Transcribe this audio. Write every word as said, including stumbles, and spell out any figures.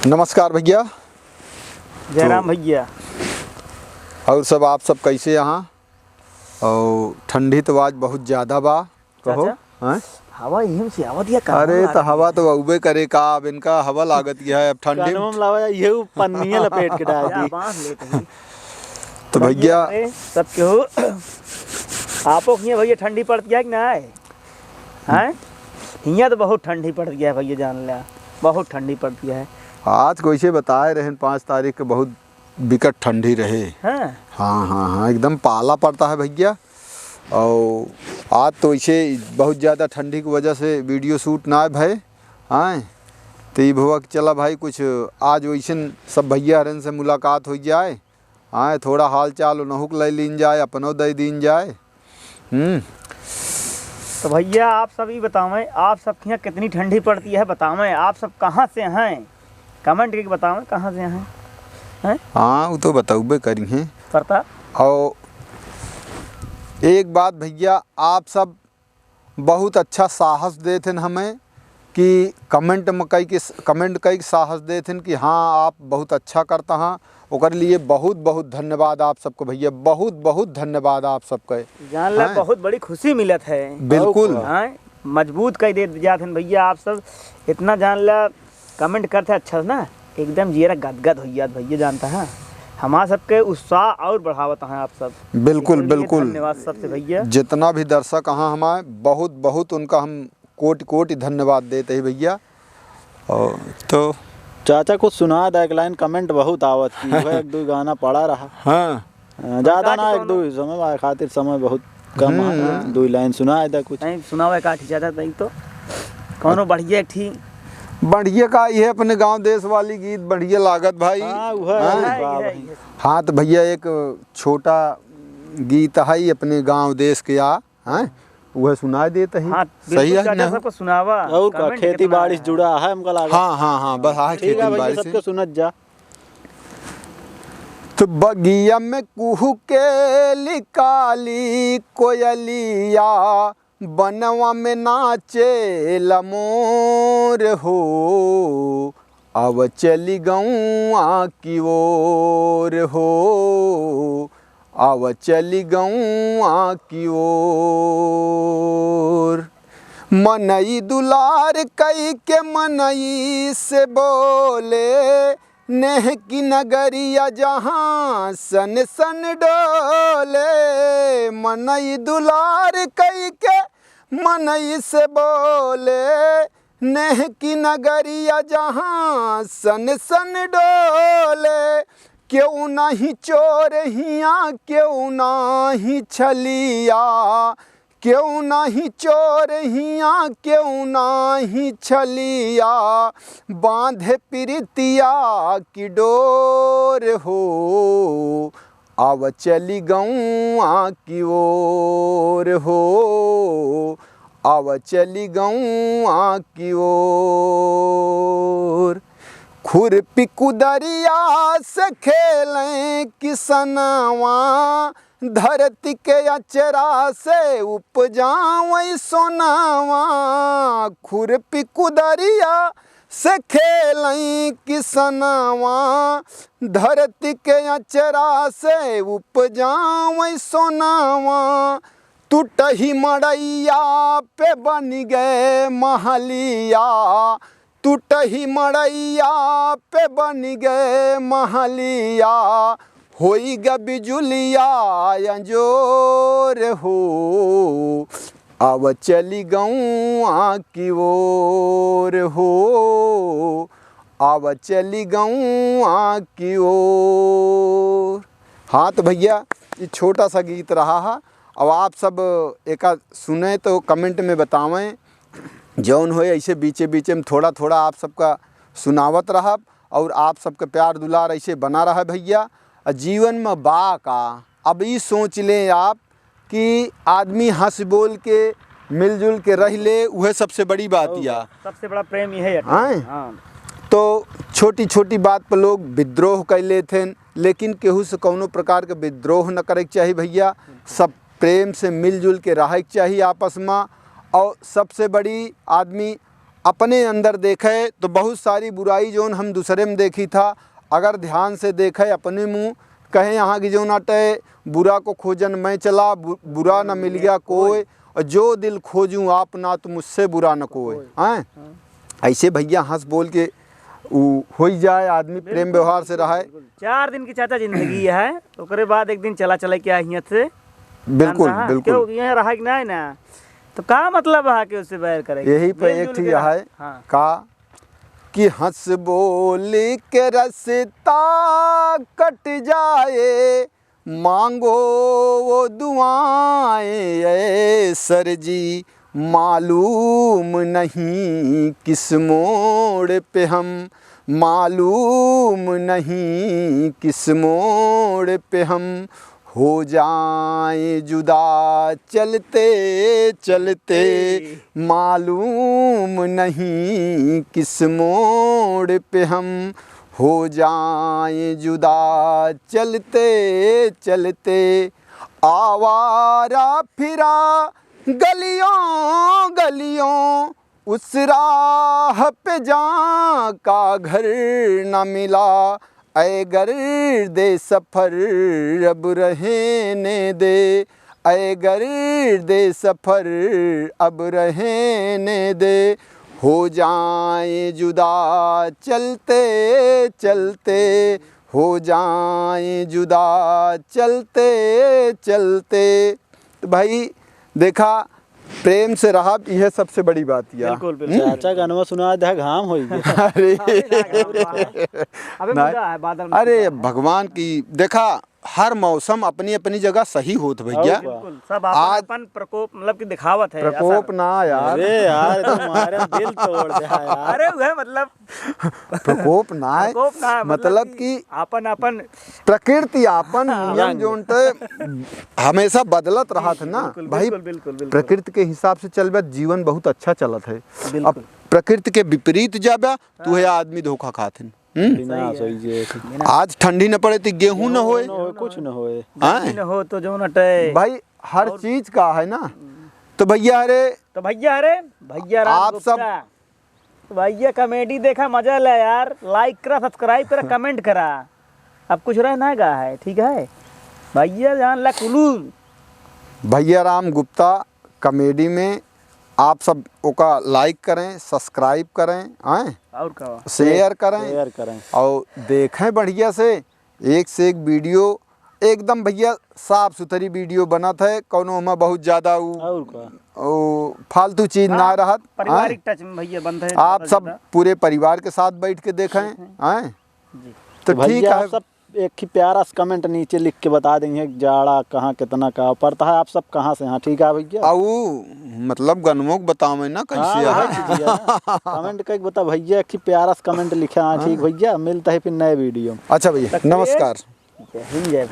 नमस्कार भइया। जय राम भइया। और सब, आप सब कैसे यहाँ? और ठंडी तो आज बहुत ज्यादा बा। कहो। चाचा, हैं? हवा यहीं से आवत या कानवा अरे, में तो लागत हवा है। तो अउबे करे का, अब इनका हवा लागत है, अब ठंडी में कानवा में लावा, ये उ पन्निया लपेट के डाल दी। बांध लेते हैं। तो भइया, भइया, अरे, सब केहू, आपो के हियाँ भइया ठंडी पड़त है कि ना है? हैं? हियाँ तो बहुत ठंडी पड़त है भइया, जान ला, बहुत ठंडी पड़त है। आज कैसे बताए रहन, पाँच तारीख के बहुत बिकट ठंडी रहे। हाँ। हाँ, हाँ, हाँ, एकदम पाला पड़ता है भइया। और आज तो ऐसे बहुत ज्यादा ठंडी की वजह से video shoot ना भए। हाँ, तो ई भवा कि चला भाई, कुछ आज वैसन सब भइया हरन से मुलाकात हो जाए। हाँ, थोड़ा हाल चाल उनहु के ले लीन जाए, अपनो दे दीन जाए। हम्म। तो भइया, आप सब ई बतावें, आप सब के हियाँ कितनी ठंडी पड़ती है, बतावें, आप सब कहाँ से हैं? Comment करके बतावें, कहाँ से हैं? हैं? हाँ, वो तो बतउबे करी हैं। करता। और एक बात भइया, आप सब बहुत अच्छा साहस देत हन हमें कि comment में कई के, comment कई के साहस देत हन कि हाँ, आप बहुत अच्छा करता हैं, ओकर लिए बहुत बहुत धन्यवाद आप सबको भइया, बहुत बहुत धन्यवाद आप सबके। जान ला, हैं? बहुत बड़ी खुशी मिलत है। बिल्कुल। हाँ, मजबूत कई देत जात हन भइया आप सब। इतना जान ला, comment करते अच्छा ना, एकदम जियरा गदगद हो जात भइया, जानता है, हमार सबके उत्साह और बढ़ावत हैं आप सब। बिल्कुल, इसके लिए बिल्कुल। धन्यवाद सबसे भइया। जितना भी दर्शक हैं हमारे, बहुत बहुत उनका हम कोटि कोटि धन्यवाद देते हैं भइया। और तो चाचा कुछ सुना दे, एक line comment बहुत आवत की, वह एक दो गाना पड़ा रहा। हाँ। अ, ज्यादा ना, एक दो समय बा खातिर, समय बहुत कम है। हम्म। दो line सुना दे कुछ। नहीं, सुनावे का ठीक ज्यादा नहीं तो। कौनो बढ़िया एक ठी। बढ़िया का, ये अपने गाँव देश वाली गीत बढ़िया लागत भाई। हाँ, वह हाँ। है, वह है। हाँ, तो भइया, एक छोटा गीत है अपने गाँव देश के, आ, हैं? वह सुना देते हैं। हाँ, सही बिल्कुल है चाचा, ना? सबको सुनावा। और का, comment खेती करके बाड़ी से सुनावा। जुड़ा है हमका लागत। हाँ, हाँ, हाँ, बस, हाँ, ठीक है खेती भइया, बाड़ी से। सबके सुनत जा। तो बगिया में कुहुकेली काली कोयलिया, बनवा में नाचेला मोर हो, आव चली गौआ की ओर हो, आव चली गौआ की ओर। मनई दुलार कई के मनई से बोले, नेह की नगरिया जहाँ सन सन डोले, मनई दुलार कई के मनई से बोले, नेह की नगरिया जहाँ सन सन डोले। केहू नाहीं चोर हियाँ, केहू नाहीं छलिया, केहू नाहीं चोर हियाँ, केहू नाहीं छलिया, बाँधे पिरितिया की डोर हो, आव चली गौआ की ओर हो, आव चली गौआ की ओर। खुरपी कुदरिया से खेलें किसनवा, धरती के अचरा से उपजावई सोनावा। खुरपी कुदरिया से खेलई किसनवा, धरती के अचरा से उपजावई सोनावा। टूटही मड़ैया पे बन गए महलिया, टूटही मड़ैया पे बन गए महलिया, होई ग बिजुलिया अंजोर हो, आव चली गौआ की ओर हो, आव चली गौआ की ओर। हाँ तो भइया, ई छोटा सा गीत रहा है। अब आप सब एका सुने तो comment में बतावें, जौन होए ऐसे बीचे बीचे में थोड़ा थोड़ा आप सबका सुनावत रहब और आप सबके प्यार दुलार ऐसे बना रहे भइया। और जीवन में बा का, अब ई सोच लें आप कि आदमी हँस बोल के मिलजुल के रह ले, उहे सबसे बड़ी बात या। सबसे बड़ा प्रेम इहे है। हाँ। हाँ। तो छोटी छोटी बात पर लोग विद्रोह कर लेते हैं, लेकिन केहू से कौनो प्रकार के विद्रोह न करे के चाही भइया। सब प्रेम से मिलजुल के रहे के चाही आपस में। और सबसे बड़ी आदमी अपने अंदर देखे तो बहुत सारी बुराई जौन हम दूसरे में देखी था, अगर ध्यान से देखे अपने मुँह, कहे यहाँ की जौन अटे, बुरा को खोजन मैं चला, बु-, बुरा न मिल गया कोई, और जो दिल खोजूं आप ना तो मुझसे बुरा न कोई। हैं? हाँ। ऐसे भैया हँस बोल के उ होई जाए, आदमी प्रेम बिल्कुल, व्यवहार से बिल्कुल, रहे। बिल्कुल। चार दिन की चाचा जिंदगी है, ओकरे बाद एक दिन चला चला क्या हियत से बिल्कुल, जान रहा? बिल्कुल। क्यों, यहाँ रहा कि नहीं ना? तो का मतलब है कि उससे बैर करे? यही पे मिलजुल एक के चीज रहा। है हाँ। का कि हँस बोल के रस्ता कट जाए, मांगो वो दुआएं ऐ सर जी, मालूम नहीं किस मोड़ पे हम, मालूम नहीं किस मोड़ पे हम हो जाएं जुदा चलते चलते। मालूम नहीं किस मोड़ पे हम हो जाएं जुदा चलते चलते। आवारा फिरा गलियों गलियों, उस राह पे जां का घर न मिला। ऐ गर्दे सफर अब रहने दे, ऐ गर्दे सफर अब रहने दे। हो जाएं जुदा चलते चलते, हो जाएं जुदा चलते चलते। तो भाई देखा, प्रेम से रहब, यह सबसे बड़ी बात या। बिल्कुल, बिल्कुल। हम्म। चाचा गनवा सुना दे, घाम होई गया। अरे। अबे नहीं। मुद्दा है, बादल में अरे, छुपा है। भगवान की, देखा, हर मौसम अपनी अपनी जगह सही होत भैया। और बिल्कुल, सब अपन आज अपन प्रकोप, मतलब कि दिखावत है, प्रकोप असर। ना यार। अरे यार, तुम्हारे दिल तोड़ दे यार। अरे, वह मतलब प्रकोप ना है, प्रकोप ना है, मतलब मतलब कि कि आपन, आपन प्रकृति आपन हाँ। नियम रंग। जोन ते हमेशा बदलत रहत है ना बिल्कुल, भाई। बिल्कुल, बिल्कुल, बिल्कुल। प्रकृति के हिसाब से चलबे, जीवन बहुत अच्छा चलत है। बिल्कुल। अब प्रकृति के विपरीत जाबे, तू है हाँ। आदमी धोखा खात है। हम्म? विनाश सही है। होई जे। विनाश। आज ठंडी न पड़े तो गेहूं न गेहूं होए। न होए, कुछ न होए। हाँ? गर्मी न हो तो जो न टय। भाई, हर और चीज का है ना। तो भैया हरे, तो भैया हरे, भैया राम आप सब गुप्ता। तो भैया comedy देखा, मजा ले यार, like करा, subscribe करा, comment करा। अब कुछ रह ना गा है, ठीक है? भैया जान ला कुलू। भैया राम गुप्ता comedy में आप सब ओका like करें, subscribe करें, हैं? और का? Share करें। Share करें। और देखें बढ़िया से, एक से एक video एकदम भैया साफ सुथरी video बनत है, कौनो ओमा बहुत ज्यादा उ, और का? उ फालतू चीज ना हाँ, रहत, पारिवारिक हैं? Touch में भैया बनत है आप ज्यादा सब ज्यादा। पूरे परिवार के साथ बैठ के देखें, देखें। हैं? जी। तो तो भैया ठीक है। आप सब एक ही प्यारा सा comment नीचे लिख के बता देंगे, जाड़ा कहाँ कितना का पड़ता है, आप सब कहाँ से हैं, ठीक है भैया? आ उ, मतलब गनवो के बतावे ना कैसे हाँ, है। वही चीज है ना। Comment करके बता भैया, एक ही प्यारा सा comment लिखे, हाँ, ठीक हाँ। भैया, मिलता है फिर नए video में। अच्छा भैया, तक नमस्कार। जय हिंद, जय भारत।